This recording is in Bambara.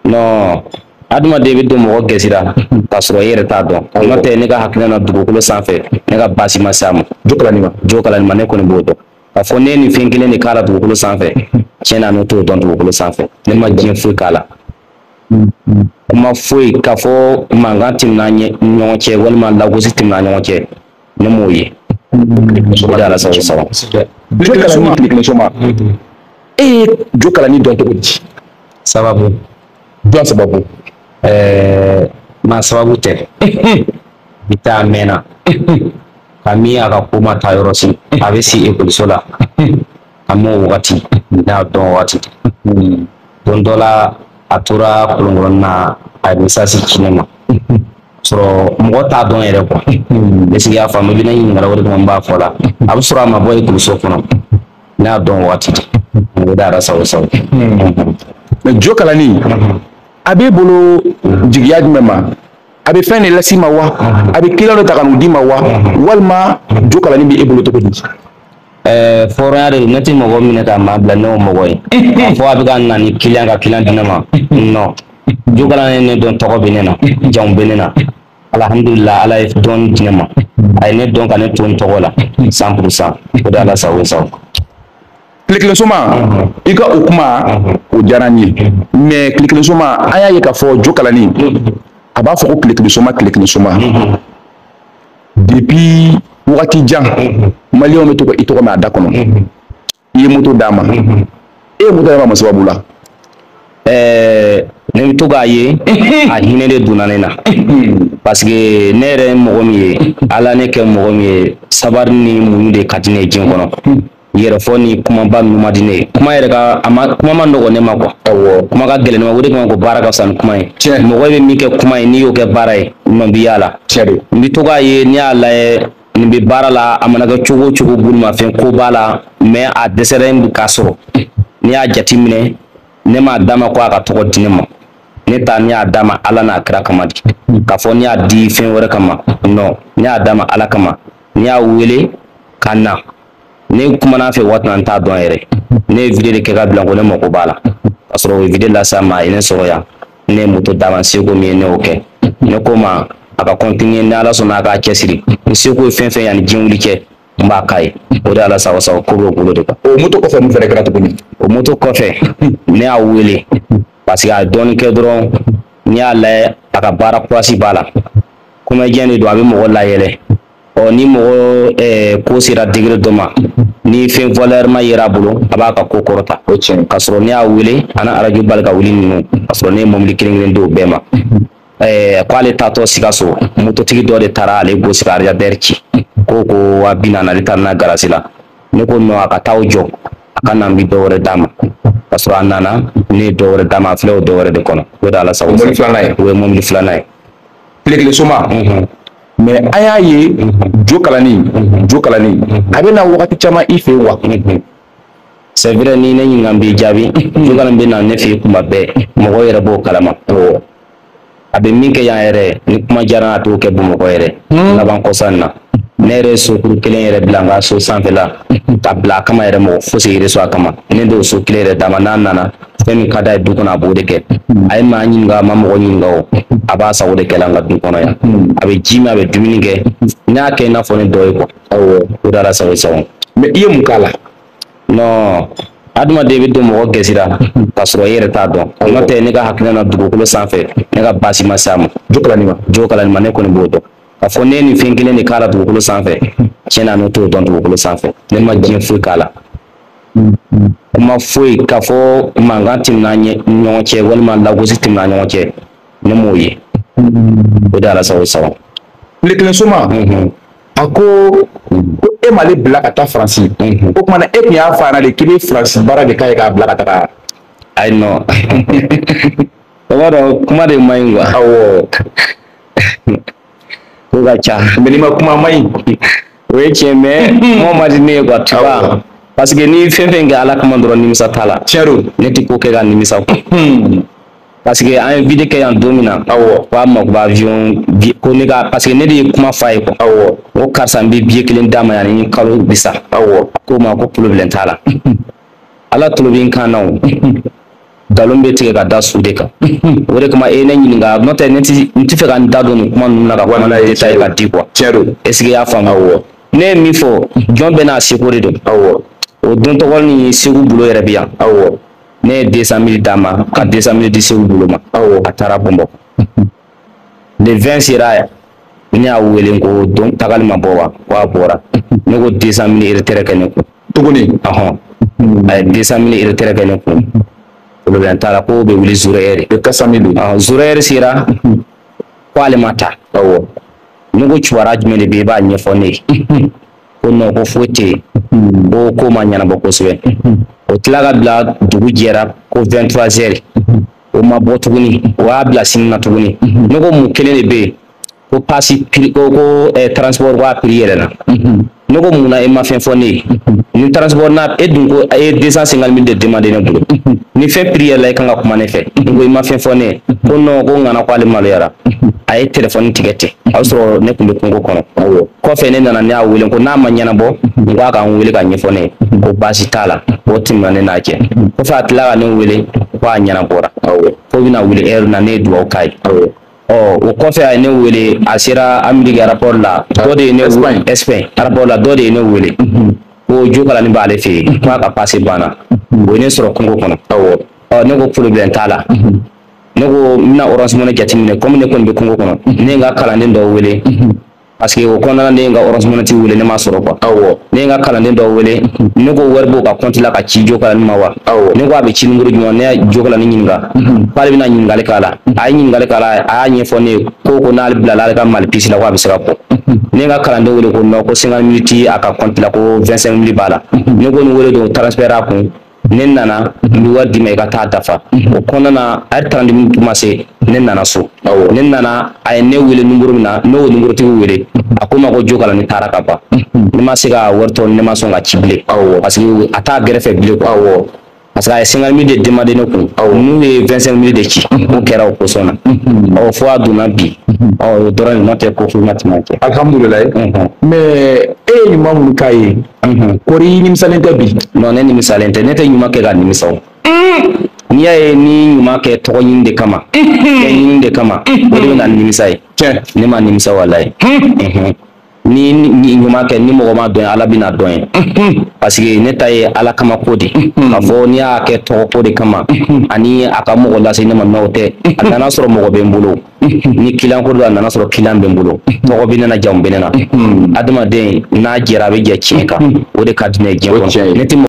Non, adamaden bɛ don mɔgɔ gɛsira k'a sɔrɔ e yɛrɛ t'a dɔn. N'o tɛ, ne ka hakilina na, dugukolo sanfɛ, ne ka baasi ma se a ma. Jo kalani ma. Jo kalani ma, ne kɔni b'o dɔn k'a fɔ ne ye nin fɛn kelen de k'a la dugukolo sanfɛ. Tiɲɛ na, ne t'o dɔn dugukolo sanfɛ. Ne ma diɲɛ foyi k'a la, kuma foyi k'a fɔ mankan tɛmɛna ɲɔgɔn cɛ walima lagosi tɛmɛna ɲɔgɔn cɛ, ne m'o ye. O de Ala sago sago. Jo kalani, tile kelen soma, e ye jo kalani dɔn cogo di? Sababu. Jɔn sababu? Maa sababu tɛ. Bi taa mɛnna ka min a ka ko ma taa yɔrɔ si, a bɛ si ekɔliso la, a m'o wagati, ne y'a dɔn wagati. Don dɔ la, a tora kolonkɔrɔnin na, a ye message ci ne ma, sɔrɔ mɔgɔ t'a dɔn yɛrɛ quoi. Est ce que i y'a faamu? I bɛ ne ɲininka o de kama, n b'a fɔ la, a bɛ sɔrɔ a ma bɔ ekɔliso kɔnɔ, ne y'a dɔn wagati de. O de Ala sago sago. Mais jo kalani a b'e bolo jigiya jumɛn ma? A bɛ fɛn de las'i ma wa, a bɛ client dɔ ta ka n'o d'i ma wa, walima jo kalani bɛ e bolo cogo di? Hɔrɔnya de don. Ne tɛ mɔgɔ minɛ ka maa bila, ne y'o mɔgɔ ye k'a fɔ a bɛ ka na ni client ka client di ne ma. Non, jo kalani ye ne dɔn, tɔgɔ bɛ ne na, jamu bɛ ne na. Alhamdulillah, Ala ye dɔɔni di ne ma, a ye ne dɔn ka ne to n tɔgɔ la 100%. O de Ala sago sago. Tile kelen soma, i ka o kuma o diyara n ye. Mais tile kelen soma, an y'a ye k'a fɔ jo kalani a b'a fɔ ko tile kelen soma, tile kelen soma depuis wagati jan, maliyɛnw bɛ to ka i tɔgɔ mɛn a da kɔnɔ. I ye moto d'a ma, e ye moto d'a ma mun sababu la? Ne bɛ to k'a ye, a hinɛ de donna ne na, parce que ne yɛrɛ ye mɔgɔ min ye, Ala ne kɛ mɔgɔ min ye, sabari ni muɲu de ka di ne ye diɲɛ kɔnɔ. Yɛrɛfɔ ni kumaba ninnu ma di ne ye. Kuma yɛrɛ ka a ma, kuma ma nɔgɔn ne ma quoi. Kuma ka gɛlɛn ne ma. O de kama ko baara ka fisa ni kuma ye. Mɔgɔ bɛ min kɛ kuma ye, n'i y'o kɛ baara ye, nɔ b'i y'a la. Tiɲɛ don. N bɛ to k'a ye, n'i y'a lajɛ, nin bɛ baara la, a mana kɛ cogo o cogo, bolimafɛn ko b'a la, mais a dɛsɛra k'a sɔrɔ. N'i y'a jateminɛ, ne m'a d'a ma ko a ka tɔgɔ di ne ma. Ne ta, ne y'a d'a ma Ala n'a kira kama de. K'a fɔ ne y'a di fɛn wɛrɛ kama, non, ne y'a d'a ma Ala kama. Ne y'a wele ka na, ne kumana a fɛ waati min na, n t'a dɔn yɛrɛ. Ne ye vidéo de kɛ ka bila ko ne mako b'a la, ka sɔrɔ o ye vidéo lase a ma, a ye ne sɔrɔ yan, ne ye moto d'a ma. Seko min ye, ne y'o kɛ. Ne ko ma a ka continuer, ni Ala sɔnna, a k'a cɛsiri, ni seko ye fɛn fɛn yanni diɲɛ wuli cɛ, n b'a k'a ye. O de Ala sago sago, ko b'o bolo de kan. O moto kɔfɛ, mun fɛnɛ kɛra tuguni? O moto kɔfɛ, ne y'a wele parce que a ye dɔɔnin kɛ dɔrɔn, n'i y'a lajɛ, a ka baara kurasi b'a la, comédien de don, a bɛ mɔgɔ layɛlɛ. Ɔ ni mɔgɔ ko sera degré dɔ ma, ni fɛn valeur ma yera a bolo, a b'a ka ko kɔrɔta. O tiɲɛ. K'a sɔrɔ ne y'a wele, a na arajo bali ka wuli ninnu, k'a sɔrɔ ne ye mobili kelen kelen di o bɛɛ ma. K'ale taatɔ Sikaso, mototigi dɔ de taara ale gosi ka radiateur ci, ko 40 000, ale taara n'a garage la. Ne ko non, a ka taa o jɔ, a ka na, n bɛ dɔ wɛrɛ d'a ma. K'a sɔrɔ a nana, ne ye dɔ wɛrɛ d'a ma. A filɛ o dɔ wɛrɛ de kɔnɔ. O de Ala sago. O mobili filanan ye. O ye mobili filanan ye. Tile kelen soma, mais an y'a ye jo kalani, jo kalani a bɛ na wagati caman i fɛ yen wa? C'est vrai, ni ne ɲininka, n b'i jaabi. Jo kalani bɛ na ne fɛ yen kuma bɛɛ, mɔgɔw yɛrɛ b'o kalama. A bɛ min kɛ yan yɛrɛ, ni kuma diyara, a t'o kɛ Bamakɔ yɛrɛ. Laban kɔsa in na, ne yɛrɛ ye sokuru kelen yɛrɛ bila n ka so sanfɛla ka bila a kama yɛrɛ, mɔgɔ fosi yɛrɛ sɔrɔ a kama. Ne d'o so kelen yɛrɛ d'a ma. N'a nana, fɛn min ka d'a ye du kɔnɔ, a b'o de kɛ. A ye maa ɲininka, a ma mɔgɔ ɲininka o, a b'a sago de kɛ la n ka du kɔnɔ yan. A bɛ ji min, a bɛ dumuni kɛ, ne y'a kɛ i n'a fɔ ne dɔ ye quoi. O de Ala sago sago. Mais i ye mun k'a la? Non, adamaden bɛ don mɔgɔ gɛsira k'a sɔrɔ i yɛrɛ t'a dɔn. N'o tɛ, ne ka hakilina na, dugukolo sanfɛ, ne ka baasi ma se a ma. Jo kalani ma. Jo kalani ma, ne kɔni b'o dɔn k'a fɔ ne ye nin fɛn kelen de k'a la dugukolo sanfɛ. Tiɲɛ na, ne t'o dɔn dugukolo sanfɛ. Ne ma diɲɛ foyi k'a la, kuma foyi k'a fɔ mankan tɛmɛna ɲɔgɔn cɛ walima lagosi tɛmɛna ɲɔgɔn cɛ, ne m'o ye. O de Ala sago sago. Tile kelen soma, a ko ko e m'ale bila ka taa Faransi. O tuma na, e tun y'a fɔ a ɲɛna de k'i bɛ Faransi baara de k'a ye k'a bila ka taga? Ayi, non, o b'a dɔn kuma de man ɲi quoi. Ko ka ca. Mais n'i ma kuma, a man ɲi. O ye tiɲɛ, mais kuma man di ne ye quoi, tu vois, parce que ni fɛn fɛn kɛ Ala kama dɔrɔn, nimisa t'a la. Tiɲɛ don. Ne tɛ ko kɛ ka nimisa quoi, parce que an ye vidéo kɛ yan don min na, ko a mako bɛ avion ko ne ka, parce que ne de ye kuma f'a ye quoi. N ko karisa, n bɛ billet kelen d'a ma yan ni kalo bi sa. Ko ma ko problème t'a la, Ala tulo bɛ n kan na o. Nkalon bɛ tigɛ ka da su de kan. O de kama e ye ne ɲininka, n'o tɛ ne tɛ fɛ ka n da don nin kuma ninnu na ka kuma détail ka di quoi. Tiɲɛ don. Est ce que i y'a faamu? Awɔ. Ne ye min fɔ, jɔn bɛɛ n'a seko de don. Awɔ. O don tɔgɔ ni Segu bolo yɛrɛ bɛ yan. Awɔ. Ne ye 200 000 d'a ma, ka 200 000 di Segu bolo ma. Awɔ. A taara Bamakɔ. Le 20 sera yan, ne y'a wele ko don tagali ma bɔ wa? Ko a bɔra. Ne ko 200 000 retrait kɛ ne kun. Tuguni. Ɔhɔn. A ye 200 000 retrait kɛ ne kun. Problème t'a la, ko bɛ wuli zéro heure. Le 400 000. Zéro heure sera, ko ale ma taa. Awɔ. Ne ko kibaruya jumɛn de bɛ yen, i b'a ɲɛfɔ ne ye. Ko non, ko foyi tɛ yen. Ko ko ma ɲɛnabɔ kosɛbɛ. O tila ka bila dugu jɛra ko 23 heures. O ma bɔ tuguni, o y'a bila sini na tuguni. Ne ko mun kelen de bɛ yen? Ko passe prix, ko transport ko a prix yɛlɛnna. Ne ko mun na e ma fɛn fɔ ne ye? Ni transport n'a e dun ko e ye 250 000 de demandé ne bolo. Ni fɛn prix yɛlɛla, e kan ka kuma ne fɛ. N ko i ma fɛn fɔ ne ye. Ko non, ko ŋana ko ale maloyara. A ye téléphone tigɛ ten. A y'a sɔrɔ ne tun bɛ kungo kɔnɔ. Kɔfɛ ne nana, ne y'a wele ko n'a ma ɲɛnabɔ, n ko a ka n wele ka ɲɛfɔ ne ye. Ko baasi t'a la. O tɛmɛna ne n'a cɛ. Kɔfɛ a tilala ka ne wele ko a ɲɛnabɔra. Ko bɛna wuli heure na, ne ye dugawu k'a ye. Ɔ, o kɔfɛ a ye ne wele, a sera Amérique aéroport la, dɔ de ye ne Espagne. Espagne aéroport la, dɔ de ye ne wele ko Jokalani b'ale fɛ yen, ko a ka passe banna. O ye ne sɔrɔ kungo kɔnɔ. Awɔ. Ɔ, ne ko problème t'a la. Ne ko n bɛna Orange Money jateminɛ, komi ne kɔni bɛ kungo kɔnɔ. Ne ye n ka kalanden dɔw wele, parce que o kɔnɔna na ne ye n ka Orange Money tigi wele, ne ma sɔrɔ quoi. Awɔ. Ne ye n ka kalanden dɔw wele, ne ko wari b'o ka compte la ka ci Jokalani ma wa? Awɔ. Ne ko a bɛ ci numéro jumɛn? Ne ye Jokalani ɲininka, k'ale bɛna ɲininkali k'a la. A ye ɲininkali k'a la, a y'a ɲɛfɔ ne ye ko n'ale bilala ale ka Mali puce la, ko a bɛ se ka bɔ. Ne ye n ka kalanden wele ko non, ko 50 000 ti a ka compte la, ko 25 000 b'a la. Ne ko nin wele don transfert a kun. Ne nana, n bɛ wari d'i ma, i ka taa dafa. O kɔnɔna na, a ye 30 minutes ma se, ne nana so. Awɔ. Ne nana, a ye ne wele numéro min na, ne y'o numéro tigi wele, a ko n ma ko Jokalani taara ka ban. Ne ma se ka wari tɔ, ne ma sɔn ka ci bilen. Awɔ. Parce que a t'a gɛrɛfɛ bilen quoi. Awɔ. Parce que a ye 50 000 de demandé ne kun. Awɔ. N'u ye 25 000 de ci, o kɛra o kosɔn na. Ɔ, fo a donna bi. Ɔ, o dɔrɔn de, n'o tɛ ko foyi ma tɛmɛ a cɛ. Alhamdulilayi. Mais e ye ɲuman minnu k'a ye, kɔri i nimisalen tɛ bi? Non, ne nimisalen tɛ. Ne tɛ ɲuman kɛ ka nimisa o. N'i y'a ye ni ɲuman kɛ tɔgɔ ɲini de kama, fɛn ɲini de kama, o de bɛ na ni nimisa ye. Tiɲɛ. Ne ma nimisa walayi. Ni ɲuman kɛ, ni mɔgɔ ma dɔn ye, Ala bɛna dɔn ye. Parce que ne ta ye Ala kama ko de. K'a fɔ n'i y'a kɛ tɔgɔ ko de kama, ani a ka mɔgɔ lase ne ma, n'o tɛ. A nana sɔrɔ mɔgɔ bɛ n bolo. Ni client ko don, a nana sɔrɔ client bɛ n bolo. Tɔgɔ bɛ ne na, jamu bɛ ne na. Adamaden n'a jɛra, a bɛ jɛ tiɲɛ kan. O de ka di ne ye diɲɛ O tiɲɛ kɔnɔ. ye. Ne tɛ mɔgɔ